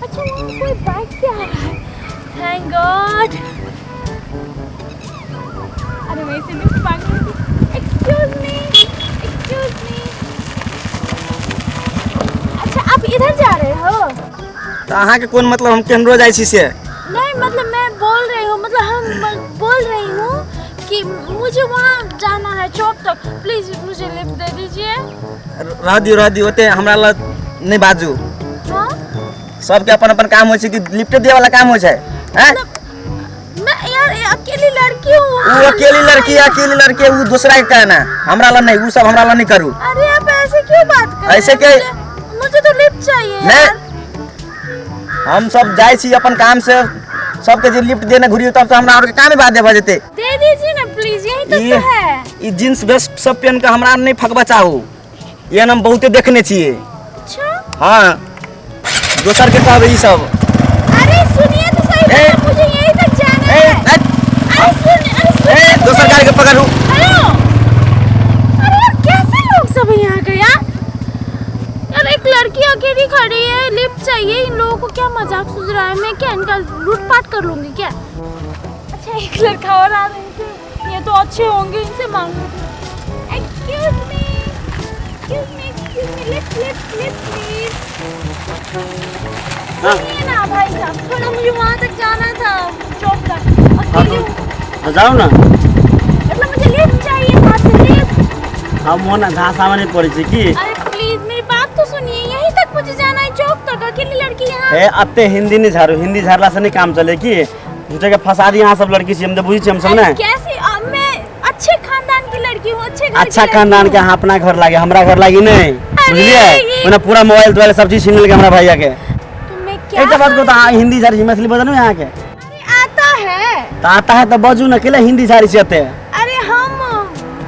अच्छा वहाँ कोई बाइक से आ रहा है, thank God. अरे वहीं से लिफ्ट मांग रही थी। एक्सक्यूज मी, एक्सक्यूज मी, अच्छा आप इधर जा रहे हो? तऽ अहाँके कोन मतलब, हम केम्हरो जाइ छी से? नहीं मतलब मैं बोल रही हूँ, मतलब हम बोल रही हूँ कि मुझे वहाँ जाना है चौक तक, प्लीज मुझे लिफ्ट दे दीजिए। रह दियौ, रह दियौ, ओते हमरा लग नहि बाजू। हाँ? सबके अपन अपन काम होइ छै कि लिफ्टे दिअ वाला काम होइ छै? हैं? मतलब मैं यार ये अकेली लड़की हूँ। उ अकेली लड़की, अकेली लड़की उ दूसरा के कहना, हमरा लग नहीं, उ सब हमरा लग नहीं करू। अरे आप ऐसे क्यों बात कर रहे ऐसे हैं? मुझे तो लिफ्ट चाहिए नहीं। यार। हम सब जाइ छी अपन काम से, सबके जे लिफ्ट देने घुरियो तब तो हमरा और के कामे बाधे भऽ जेतै। दे दीजिए ना प्लीज, यही तक तो है। ई जींस वेस्ट सब पहन के हमरा नहीं फकबा चाहू, एहन हम बहुते देखने छियै। अच्छा? हाँ, दोसर के कहबै ई सब। अरे सुनिए तो सही, ए। मुझे यही तक जाना ए, है। ए, अरे सुन, अरे सुनिए ए, तो दोसर सही। गाड़ी के पकड़ू। हेलो, अरे यार कैसे लोग सब यहाँ के यार? यार एक लड़की अकेली खड़ी है, लिफ्ट चाहिए, इन लोगों को क्या मजाक सूझ रहा है? मैं क्या इनका लूटपाट कर लूंगी क्या? अच्छा एक लड़का और आ रहे थे, ये तो अच्छे होंगे, इनसे मांग लूंगी। Excuse me, excuse me, excuse me, lift lift lift please. हाँ। सुनिए ना भाई साहब, थोड़ा मुझे वहाँ तक जाना था, चौक तक, अकेली हूँ। तो जाओ ना। मतलब मुझे लिफ्ट चाहिए वहाँ से, लिफ्ट। हम मोन घास आवे नहीं पड़े छै की? अरे प्लीज मेरी बात तो सुनिए, यहीं तक मुझे जाना है चौक तक, अकेली लड़की यहाँ। ए अते हिंदी नहीं झाड़ू, हिंदी झाड़ला से नहीं काम चले की? झूठे के फंसा दी यहाँ सब लड़की छी, हम तो बुझी छी हम सब अरे ने। कैसे? मैं अच्छे खानदान की लड़की हूँ, अच्छे घर की अच्छा लड़की खानदान के हूँ। अहाँ अपना घर लागे, हमरा घर लागी नहीं, अरे बुझलिए? ये- ओना पूरा मोबाइल द्वारा सब चीज छीन लेलकै हमरा भैया के। तो मैं क्या एकटा बात कहू तऽ करूं? अहाँ हिंदी झाड़ै छी, मैथिली बजलहुँ अहाँके? अरे आता है। तऽ आता है तऽ बजू ने, केला हिंदी झाड़ै छी एते? अरे हम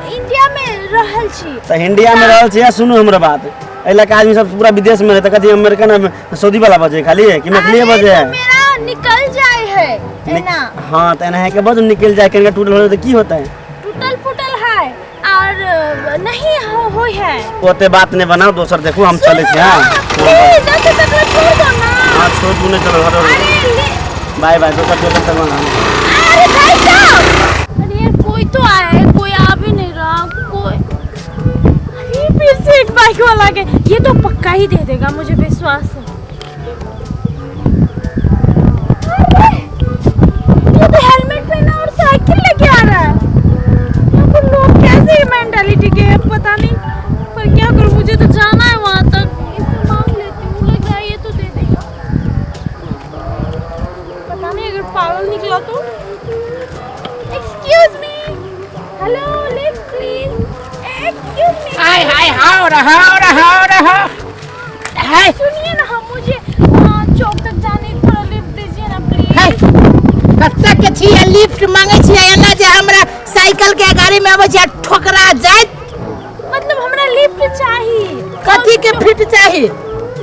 इंडिया में रहल छी। तऽ इंडिया में रहल छी, सुनू हमर बात, एहि लए कऽ आदमी सब पूरा विदेश में रहै तऽ कथी अमेरिकन सऊदी वाला बजै खाली कि मैथिलीए अरे बजै? तो मेरा निकल जाए है एना। हाँ तऽ एनाहे के बजू, निकल जाए, कनिका टूटल होलै तऽ की होतै? टूटल फूटल है और नहीं होय है। ओते बात नहीं बनाओ, दोसर देखू, हम चलै छी। हाँ। प्लीज ऐसे तक छोड़ दो ना। हाँ छोड़ दू, नहीं चलो, हटो। अरे ले। बाय बाय, दोसर दोसर तक बना। अरे भाई साहब, अरे यार कोई तो आया है, कोई आ भी नहीं रहा कोई। अरे फिर से एक बाइक वाला आ गया, ये तो पक्का ही दे देगा, मुझे विश्वास है। अरे, ये तो हेलमेट पहना और साइकिल लेके आ रहा है। यहाँ पर लोग कैसे मेंटालिटी के हैं पता नहीं, पर क्या करूँ, मुझे तो जाना है वहाँ तक, इससे मांग लेती हूँ, लग रहा है ये तो दे देगा। पता नहीं अगर पागल निकला तो। Excuse me, hello, lift please, excuse me. हाय हाय, हाव रहा, हाव रहा, हाव रहा। हाय। सुनिए ना, हम मुझे वहाँ चौक तक जाने थोड़ा लिफ्ट दीजिए ना प्लीज। हाय। कत्ता के छी लिफ्ट मांगे छी, एना जे हमरा साइकिल के गाड़ी में आबै छी आ ठोकरा जाइत। मतलब हमरा लिफ्ट चाहिए। कथी के फिट चाहिए?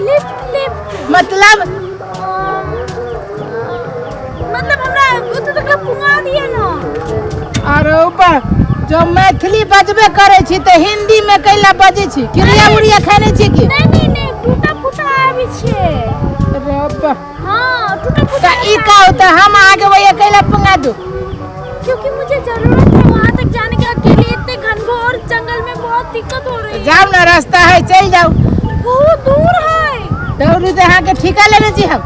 Lift, lift. मतलब? मतलब हमरा ओतऽ तक पुंगा दिए ना। अरे बा, जब मैथिली बजबे करै छी तऽ हिंदी में कैला बजै छी? क्रिया उड़िया खाने छी की? नहीं नहीं नहीं, टूटा फूटा आबि छै। अरे बा। हाँ, टूटा फूटा। तऽ ई कहू तऽ हम आगे वही कैला पुंगा दू? क्योंकि मुझे जरूरत है वहाँ तक जाने के, अकेले इतने घनघोर जंगल में बहुत दिक्कत हो रही है। जाओ ना, रास्ता है, चल जाओ। बहुत दूर है। दौड़ू तऽ अहाँके ठीका लेने छी हम।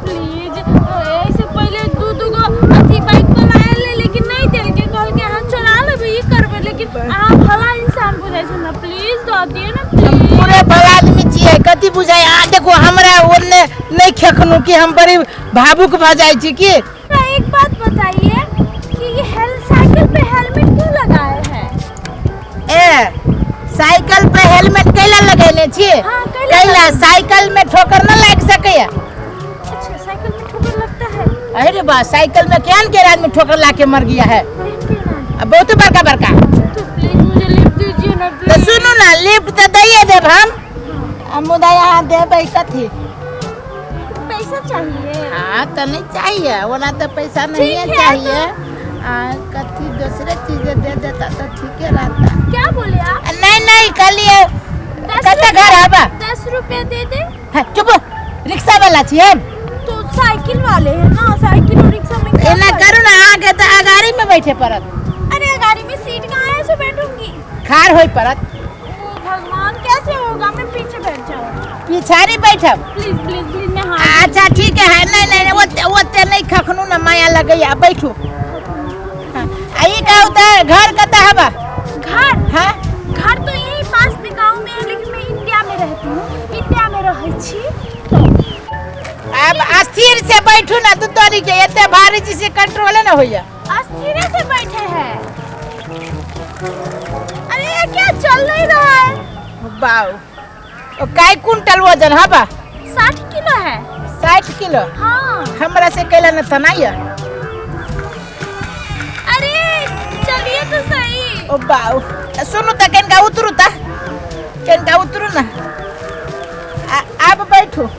प्लीज, ऐसे पहले दू दू गो अथी बाइक पर आयल है, लेकिन नहीं देलके, कहलके अहाँ चला लेबै, ई करबै, लेकिन अहाँ भला इंसान बुझाइ छै हमरा, प्लीज दऽ दियौ ना प्लीज। पूरे भला आदमी छियै, कथी बुझाइ? अहाँ देखू हमरा ओन्ने नहीं खेखनू कि हम बड़ी भावुक भऽ जाइ छी की? एक बात बताइए कि ये साइकिल पे हेलमेट क्यों लगाए हैं? ए साइकिल पे हेलमेट कैला लगेले छी? हाँ, कैला कैला साइकिल में ठोकर न लाग सकैया। अच्छा, साइकिल में ठोकर लगता है? अरे बा, साइकिल में केहन के आदमी ठोकर ला के मर गया है। अब बहुत बड़का बड़का। तो प्लीज मुझे लिफ्ट दीजिए ना तो प्लीज। सुनू ना, लिफ्ट तो दैये देब हम, आ मुदा यहाँ देबै कथी? पैसा चाहिए। हाँ तो नहीं चाहिए, ओना तो पैसा नहीं ठीक है, चाहिए। तो आ, कथी दूसरे चीज दे देता तो ठीक रहता। क्या बोले आप? नहीं नहीं, कहलिए दस कते रुपया घर आबा? 10 रुपया दे दे। हाँ, चुप, रिक्शा वाला छी हम। साइकिल वाले हैं ना, साइकिल और रिक्शा में क्या एना फर्क? करू ना, अहाँके तऽ अगाड़ी में बैठे पड़त। अरे गाड़ी में सीट कहाँ है, ऐसे बैठूंगी? खाड़ होय पड़त। ओ भगवान, कैसे होगा? मैं पीछे बैठ जाऊँ। पिछाड़ी बैठब। प्लीज प्लीज प्लीज, मैं हाथ। अच्छा ठीक है। नहीं नहीं नहीं, ओते ओते नहीं, खखनू ना माया लगैया, बैठू। हाँ, आ ई कहू तऽ घर कतऽ हबा? घर? हाँ। घर तो यही पास में गांव में है, लेकिन मैं इंडिया में रहती हूँ, इंडिया में रहै छी। अब अस्थिर से बैठू ना, तू तोरी के एते भारी चीज से कंट्रोले ना होइया। अस्थिर से बैठे हैं। अरे ये क्या चल नहीं रहा है? बाऊ, ओ काय कुंटल वजन हबा? 60 किलो है। 60 किलो? हाँ। हमरा से कैला न तनाइया। अरे चलिए तो सही। ओ बाऊ, सुनू त कनिका उतरू त, कनिका उतरू ना। आब बैठू,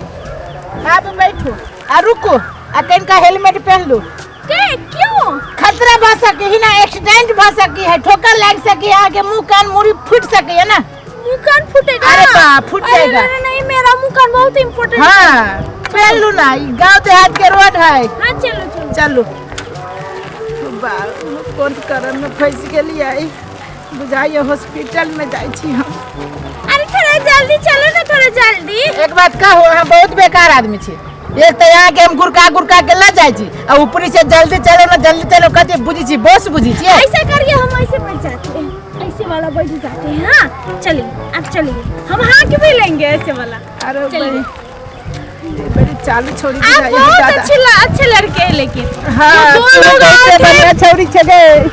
आब बैठू आ रुकू, आ कनिका हेलमेट पहन लू। के क्यों? खतरा भऽ सके है ना, एक्सीडेंट भऽ सके है, ठोकर लाग सके है, आगे मुंह कान मुड़ी फूट सके है ना। मुंह कान फूटेगा? अरे बाप, फूट अरे जाएगा। नहीं, नहीं, मेरा मुंह कान बहुत इम्पोर्टेंट है। हाँ पहन लू ना, ई गांव देहात के रोड है। हाँ चलो चलो चलू। बाप, कोन करम में फंस गेलियै, बुझाइए हॉस्पिटल में जाइ छी हम। अरे थोड़ा जल्दी चलो ना, थोड़ा जल्दी। एक बात कहू, अहाँ बहुत बेकार आदमी छी। एक तऽ यहाँ के हम गुड़का गुड़का के ल जाइ छी आ ऊपरी से जल्दी चलो ना जल्दी चलो, कथी बुझी छी, बस बुझी छी? ऐसा करिए, हम ऐसे बैठ जाते हैं, ऐसे वाला बैठ जाते हैं। हाँ चलिए, आप चलिए, हम हाँ के भी लेंगे ऐसे वाला। अरे चलिए। बड़ी बड़ी चालू छोड़ी आप बुझाइए बहुत दादा। अच्छे अच्छे लड़के हैं, लेकिन हाँ, जो दो लोग तू आए कैसे थे। बढ़िया छौड़ी छे गे।